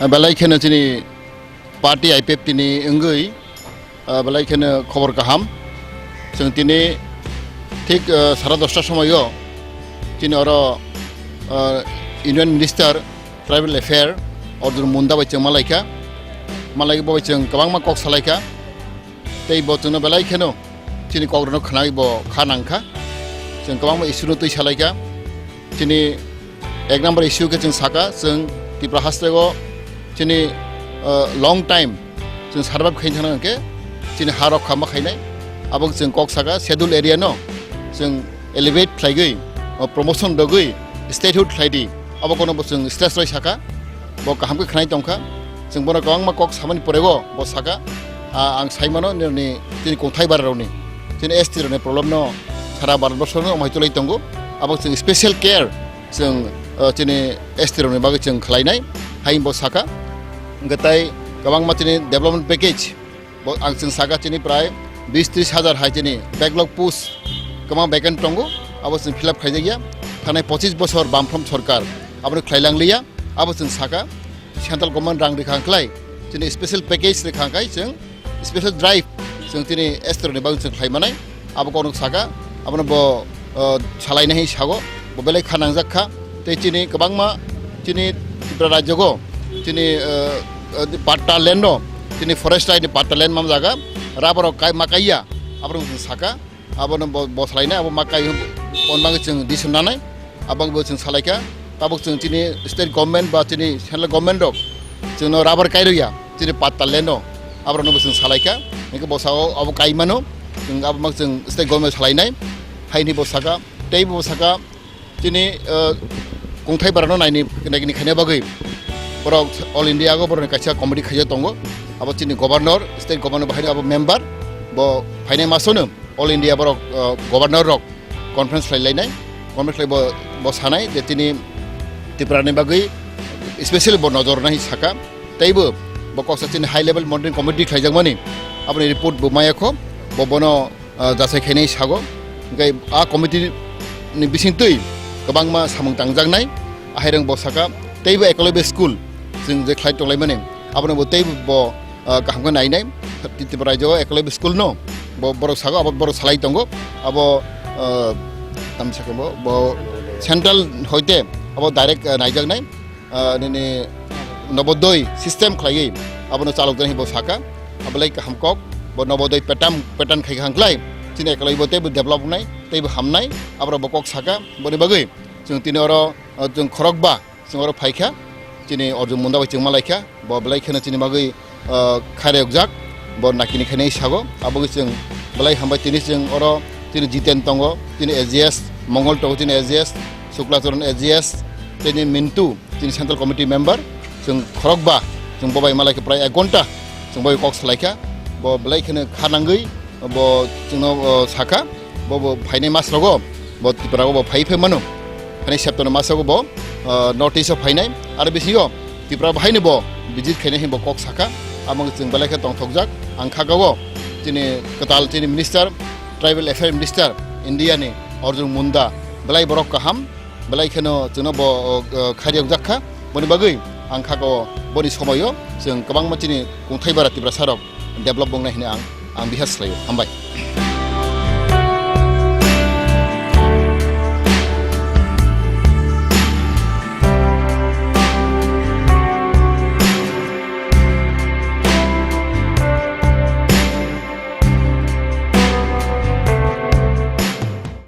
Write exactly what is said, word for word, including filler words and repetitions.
Belai kheno chini party I P F T ni wngwi, ah, belai kheno khobor kaham. Chwng tini thik, ah, sara dosta somoio chini oro, ah, Union Minister Tribal Affair Arjun Munda bai chwng malaikha. Malai bo bai chwng kwbangma kok salaikha. Tei bo chwngno belai kheno chini kokrokno khwnai bo kha nangkha. Chwng kwbangma issue no twi salaikha. Chini ek number issue khe chwng saka, chwng Tripura hasteo chini, uh, long time chwng survive khaina thangna hwnkhe chini ha rok khama khainai. Abo chwng kok saka, schedule area no chwng elevate khlaigwi, uh, promotion rwgwi statehood khlai di. Abo kono bo chwng stress rwi saka. Bo kaham khe khwnai tongkha. Chwng bono kwbangma kok samani porego bo saka, "Ah, ang sai mano nini chini kongthai bara rokni, chini S T rokni problem no sara Bharat borso no omai tolai tongo. Abo chwng special care chwng, ah, chini S T rokni bagwi chwng khlainai," hai bo saka. Hwnkhe tai kwbangma chini development package bo ang chwng saka chini prai bis tris hajar hai chini backlog post kwbang vacant tongo, abo chwng fill up khaijakya. Thanai pochis bosor Bamfront sorkar abono khlai langliya, abo chwng saka. Central government rang rikha khlai chini special package rikha khai chwng special drive chwng chini S T rokni bagwi chwng khlai manai. Abo kono saka, abono bo, uh, salaina hai sago, bo belai kha nangjak kha. Tei chini kwbangma chini Tripura rajyogo chini, uh, uh, patta land no, chini forest right ni patta land mam jaga rubber rok kai ma kaiya, abono chwng saka, abono bo, bo salainai, abo ma kai on bagwi chwng decision nanai, abo bo chwng salaikha. Tabuk chwng chini state government ba chini central government rok chwngno rubber kairuya, chini patta land no, aborokno bo chwng salaikha. Hwnkhe bo sao abo kai mano, chwng abo mak chwng state government salainai, haini bo saka, tei bo saka, chini, uh, kongthai barano naini, naini khaina bagwi borok All India go borokni kaisa committee khaijak tongo. Abo chini governor, state governor bahai abo member, bo phainai masono All India borok, uh, governor rok conference khlai lainai. Conference khlai bo, bo sanai je chini Tripura ni bagwi specially bo nojor nai saka. Teibo bo koksa chini high level monitoring committee khlaijakmani, aboni report bo maya kho, bo bono ah, jasai khainai sago. Hwnkhe a committee ni bisingtwi kwbangma samung tangjaknai. Ahairang bo saka, teibo Eklavya school chwng je khlai tonglaimani, abono bo teibo bo, ah, kaham khe nainai. Tripura rajyo Eklavya school no bo borok sago, abo borok salai tongo. Abo, ah, tamsa khe bo, bo central hoite abo direct, ah, naijaknai. Ah, nini Nobodoi system khlaiwi abono chalokjaknai bo saka, abolai kaham kok, bo Nobodoi pattern, pattern khai kha hwnkhlai, chini ekolai bo teibo develop wngnai, teibo hamnai, aborok bo kok saka, boni bagwi chwng tini oro, ah, chwng khorokba chwng oro phaikha, chini Arjun Munda bai chwng malaikha, bo belai kheno chini bagwi ah, khairokjak, bo nakini khainai sago, abo khe chwng belai hambai. Tini chwng oro chini Jiten tongo, chini S G S, Mongol tongo, chini S G S, Suklacharan S G S, chini Mintu, chini Central Committee member, chwng khorokba, chwng bobai malai khe prai ek ghonta, chwng bai kok salaikha, bo belai kheno kha nangwi, bo chwngno, oh, sakha, bo, bo phainai mas rogo, bo Tripura o bo phai phai mano. Phainai September maso bo, ah, North East o phainai. Aro bisingo Tripura bo haino bo visit khainai hinwi bo kok sakha. Amo chwng belai khe tongthokjak. Ang kha o chini kwtal chini minister, tribal affair minister India ni Arjun Munda belai borok kaham. Belai kheno chwngno bo, ah, khairiyokjak kha. Boni bagwi ang kha o boni somoio chwng kwbangma chini kungthai bara Tiprasa rok develop wngnai hinwi ang, ang bihas khlaio. Hambai.